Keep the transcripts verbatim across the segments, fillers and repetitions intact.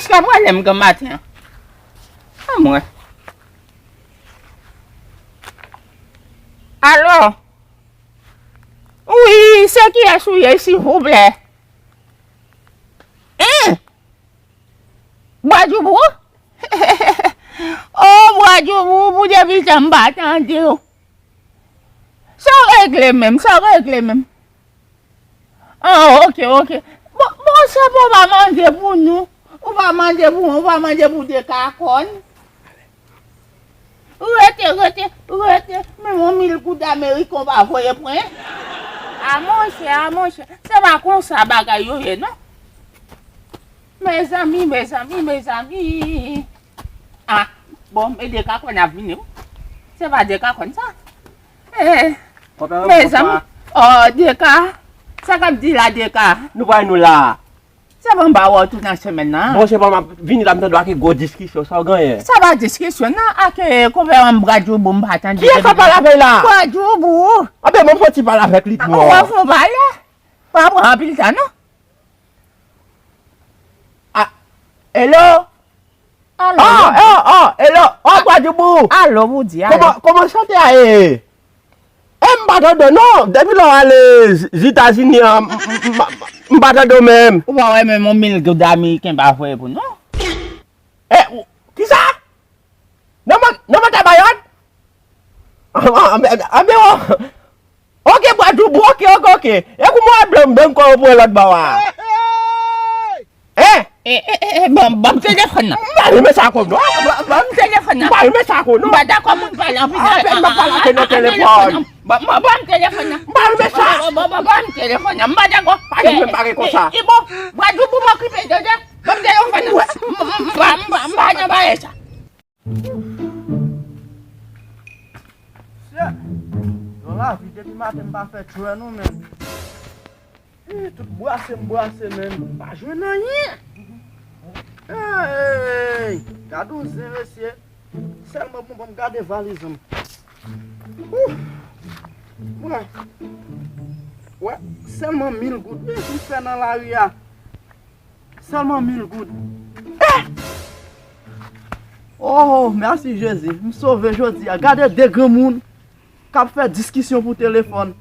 Jiska prale m gen maten an. Anmwey. Alo? Wi, se kiyès ou ye, silvouplè? Hein? Bwadjoubou? Oh, Bwadjoubou, pou depi tan m pa tande w. Sa w regle menm, sa w regle menm? Ah, ok, ok. Bon, bon, se bon, ou pa mande pou nou. Ou pa mande pou, ou pa mande pou Dekakòn. Rete, rete, rete. Menm yon mil goud ameriken ou pa voye pran. Ah, monchè, ah, monchè. Se pa konsa bagay yo ye, non. Mezanmi, mezanmi, mezanmi. Ah, bon, e Dekakòn ap vini, wi. Se pa Dekakòn, sa. Eh, mezanmi. Oh, Deka. Sa k ap di la, Deka? Nou pral nou la. Se pa m pa wè w tout nan semèn nan. Bon, se pa m ap vini la, m tande w ak gwo diskisyon, sa w genyen? Sa pa diskisyon, non, ak, eh, konpè an Bwadjoubou, m pa tande. Kiyès w ap pale avè l la? Bwadjoubou. Anben, mwen fon ti pale avèk li tou. Ou wè fon pale? Pa pran anpil tan, non. Ah, hello? Alo, oh, oh, oh, hello. Oh, Bwadjoubou. Alo, Boudia. Kòman, kòman sante a ye? E m pa tande w non. Depi lè w ale Zetazini an, m, m, m, m pa tande w menm. Ou pa wè menm yon mil goud ameriken pa voye pou nou? E, ou, kisa? Nan mont, nan mont a Mayòt? Anben, anben, anben, ok, Bwadjoubou, ok, ok, ok. E kou mwen blan, blan kò yo pran lòt bò a. Hein? E, e, e, e, ban, ban m telefòn nan. M pa renmen sa kò non. Ban, ban m telefòn nan. M pa renmen sa kò non. M pa dakò moun pale anpil. Apèn m ap pale avè nan telefòn. Ban, ban, ban m telefòn nan. M pa renmen sa. Ban, ban, ban, ban m telefòn nan. M pa dakò. Pa janm menm pale konsa. E, e, bon, Bwadjoubou m okipe, tande. Ban m telefòn nan. M, m, m pa, m pa, m pa nan bagay sa. Mesye, nan lavi, depi maten m pa fè tchwè non, menm. Ih, tout brase m brase, menm. M pa jwenn anyen. Hey, gade yon zen, mesye. Sèlman pou m gade valiz m. Ouh. Wè. Wè, sèlman mil goud. Wi, m fè nan lari a. Sèlman mil goud. Eh! Oh, mèsi Jezi. M sove jodi a. Gade de granmoun k ap fè diskisyon pou telefòn.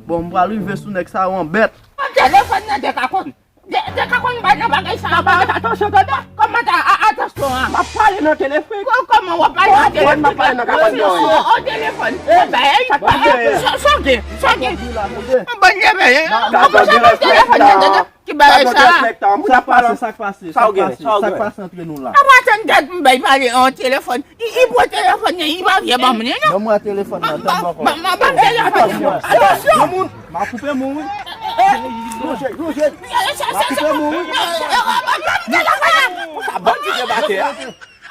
Bon, m pral rive sou nèg sa yo an bèt. Telefòn nan Dekakòn. De, Dekakòn bay nan bagay sa. Atansyon, tande. Kòman ta, a, atansyon an? M ap pale nan telefòn. Kò-, kòman w ap pale nan telefòn? M ap pale nan telefòn. O, o, o telefòn. Sa, sa gen, sa gen. Bon, gen, men, kòman sa nan telefòn nan, tande? Ki bagay sa? Sa k pase, sa k pase, sa k pase, sa k pase antre nou la? Apa tann dat m bay pale an telefòn. I, i pran telefòn nan, i pa vle ban m li, non. Ban mwen telefòn nan, tann bò kò. Ban, ban, ban m telefòn nan. Atansyon! Granmoun, m a koupe moun wi. Lonje, lonje. M a koupe moun wi. Ban m telefòn nan. Sa bandi debake a.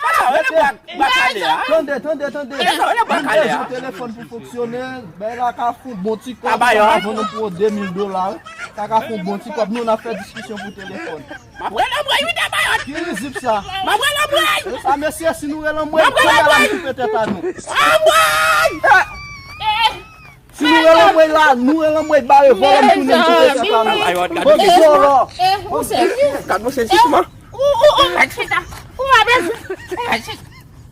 Sa rele bak, bak ale a. Tande, tande, tande. Sa rele bak ale a. Bezwen telefòn pou fonksyone. Bay la ka fon bon ti kòb. Sa ka vann nou pou de mil dola. Sa ka fon bon ti kòb. Nou, n ap fè diskisyon pou telefòn. M ap rele anmwey wi, Damayòt. Ki rizib sa? M ap rele anmwey. E sa, mesye, si nou rele anmwey, kounya la nou koupe tèt a nou. Anmwey! Si nou rele anmwey la, nou rele anmwey bare vòlò, m tounen m koupe tèt a nou. Damayòt, gad vòlò. Gad vòlò. Ou, ou, ou mèt chita. Ou pa bezwen. Ou mèt chita.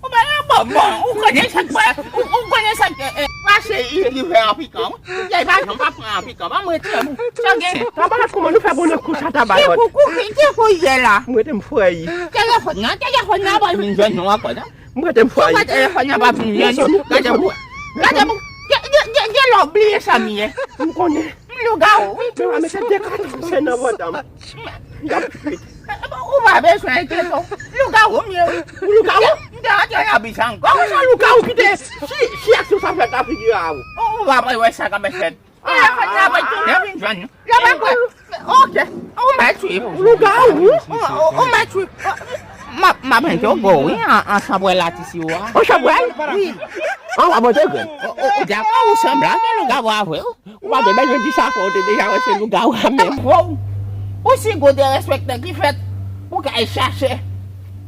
Ou pa nan bon, bon, ou konnen sa k pral, ou, ou konnen sa k, eh, eh, mache, i rive an pikan, wi. Yay pa janm pa pran an pikan, ban m retire m. Sa gen? Tabayòt, kòman nou fè bonè konsa, Tabayòt? Ki kou, kou, ki, ki kou yè la? M rete m frèy. Telefòn nan, telefòn nan pa vin jwenn nou ankò, non? M rete m frèy. Kòman telefòn nan pa vin jwenn nou? Gade pou, gade pou, gen, gen, gen, gen lè w bliye sa m ye. M konnen. M lougawou, wi. Men w a mete de kat se nan vant an. Y ap fèt. Ou pa bezwen enkyete w. Lougawou m ye, wi. Ou lougawou? M te antre nan bis ankò. Kòman sa lougawou ki te si, si aksyon sa fèt nan figi a ou? Ou, ou pa wè sa k ap fèt. Telefòn nan pa tounen vin jwenn nou. Yo pa kwè. Ok. Ou mèt wi. Lougawou? Ou, ou, ou mèt wi. M ap, m ap mete w gwo wi, an, an chanpwèl atisi ou a. An chanpwèl? Wi. An w ap mete grenn. Ou, ou, ou dakò ou sanble ak lougawou a vre wi. Ou pa te bezwen di sa fò, ou te deja wè se lougawou a menm. Wow! Ou si gwo derespektan ki fèt, ou ka al chache,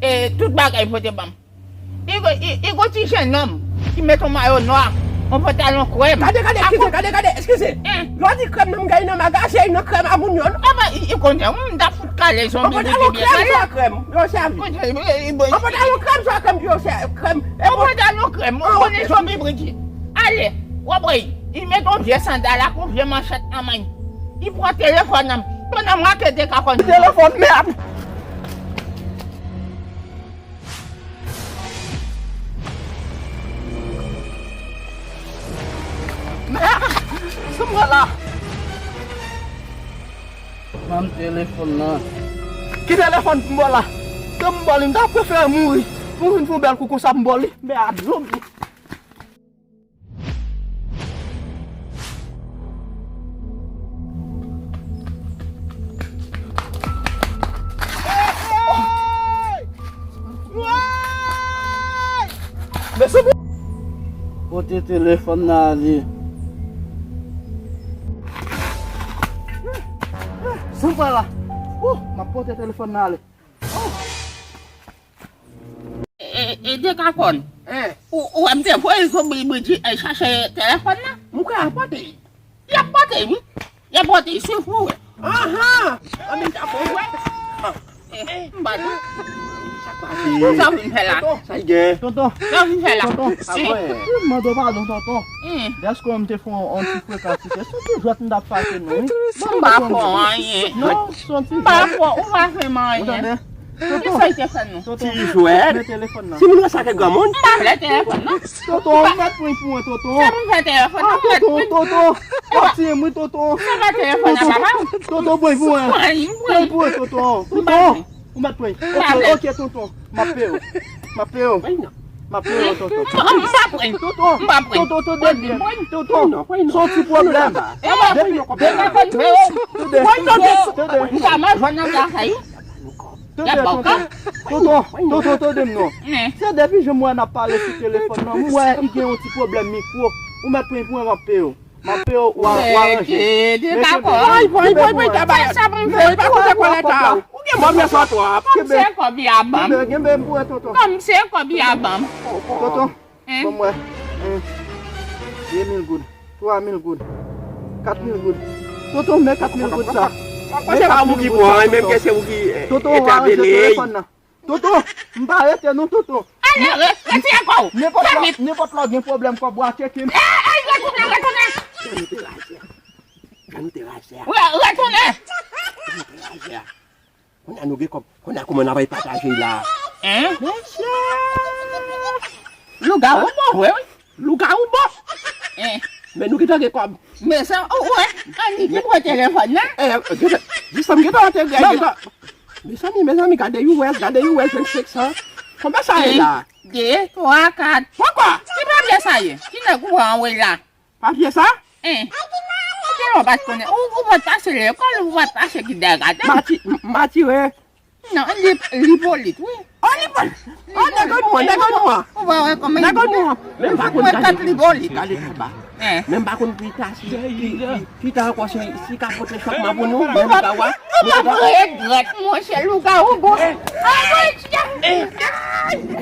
e, tout bagay pote ban m. I, i, i gon ti jennonm ki met yon mayo nwa, On pantalon krèm. Gade, gade, eskize, gade, gade, eskize. Lè w di krèm nan, m gaye nan magazin nan krèm a moun yo, non? Apa, i, i konnen, m ta fout kale zonbi bouti byen kale. On pantalon krèm, swa krèm, yo sèvi. Konnen, i, i, i, on pantalon krèm, swa krèm, yo sèvi, krèm. On pantalon krèm, ou konnen zonbi bouti. Ale, w ap wè, i met on vye sandal ak on vye manchèt nan men. I pran telefòn nan. Pandan m rake de kakòn. Telefòn, mèd! Mèd! Sa m wè la? Ban m telefòn nan. Ki telefòn pou m ba w la? Tan m ba w li, m ta prefere mouri. Pou m vin fè yon bèl kou konsa, m ba w li. Mèd, zonbi. Pote telefòn nan ale. Sa m fè la? Ou, m ap pote telefòn nan ale. E, e, Dekakòn. Ou, ou wè m te voye zonbi Bridget al chache telefòn nan? M kwè y ap pote l. Y ap pote l, wi. Y ap pote l, swiv pou wè. Anhan! Anben, ta bon, wè. E, m pa di. Sa k pase? Sa w vin fè la? Tonton. Sa l gen? Tonton. Sa w vin fè la? Tonton. Sa mwen. Mande w padon, tonton. Dèske m te fè yon, yon ti frekans, se yon ti jwèt m t ap pase nou, wi. Bon, m pa fè w anyen. Non, se yon ti jwèt. M pa fè w, ou pa fè m anyen. Ou tande? Kisa l te fè nou? Ti jwèt. Men telefòn nan. Si moun wè sa ke granmoun. M pa vle telefòn nan. Tonton, ou mèt pran pou mwen, tonton. Sa pou m fè telefòn nan? Tonton, tonton. Ou ap tiye m, wi, tonton. Sa pa telefòn nan, papa. Tonton, pran pou mwen. Pran pou mwen, tonton. Tonton, ou mèt pran. Ok, ok, tonton. M ap peye w. M ap peye w. M ap peye w, tonton. M pa pran. Tonton, m pa pran. Tonton, tande byen. Tonton, se yon ti pwoblèm. Tande, tande. Tande, tonton. Tande, tonton, tonton, tande m non. Se depi jan m wè n ap pale sou telefòn nan, m wè li gen yon ti pwoblèm mikwo. Ou mèt pran pou mwen, m ap peye w. M ap peye w, w a, w a ranje. Ay, bon, bon, bon, ta bay. Sa pou m fè, pa koute kòlèt a. Ou gen mòb nan sou twòp. Kòm se kòb y a ban m. Kenbe, kenbe m pou wè, tonton. Kòm se kòb y a ban m. Tonton. Ban m wè. De mil goud. Twa mil goud. Kat mil goud. Tonton, men kat mil goud sa. Mwen se pa ou ki pran, menm ke se ou ki, eh, etableye. Tonton, ou aranje telefòn nan. Tonton, m pa rete non, tonton. Ale, re-, retire kò w. Nenpòt lè, nenpòt lè w gen pwoblèm kòb ou a tcheke m. Eh, eh, retounen, retounen. Jan nou te rache a. Jan nou te rache a. Re-, retounen. Jan nou te rache a. Kounye a nou gen kòb. Kounye a kòman n ap pataje la? Hein? Mesye! Lougawou bon vre, wi. Lougawou bon. Hein. Men nou gentan gen kòb. Men sa, ou wè, Annie ki pran telefòn nan. Eh, gentan, jis sa m gentan antre, gentan. Mezanmi, mezanmi, gade U S, gade U S vennsenk san. Konbyen sa ye la? De, twa, kat. Poko! Ki papye sa ye? Ki nèg ou anvoye la? Papye sa? Hein. Ou te lè w pa t konnen. Ou, ou pa t pase lekòl, ou pa t pase ki dègade. Mati, m-, matire. Non, li, li polit, wi. Oh, li polit. Oh, nèg nou an, nèg nou an. Ou pa wè kòman nèg nou an. Men m pa konn gade. Kat li polit. Gade kaba. Hein. Men m pa konn pita si, pi, pi, pita ankò si, si ka pote chòkman pou nou. Men m pa wè. Ou pa regrèt, monchè, lougawou bon. Ay, monchè. Ay.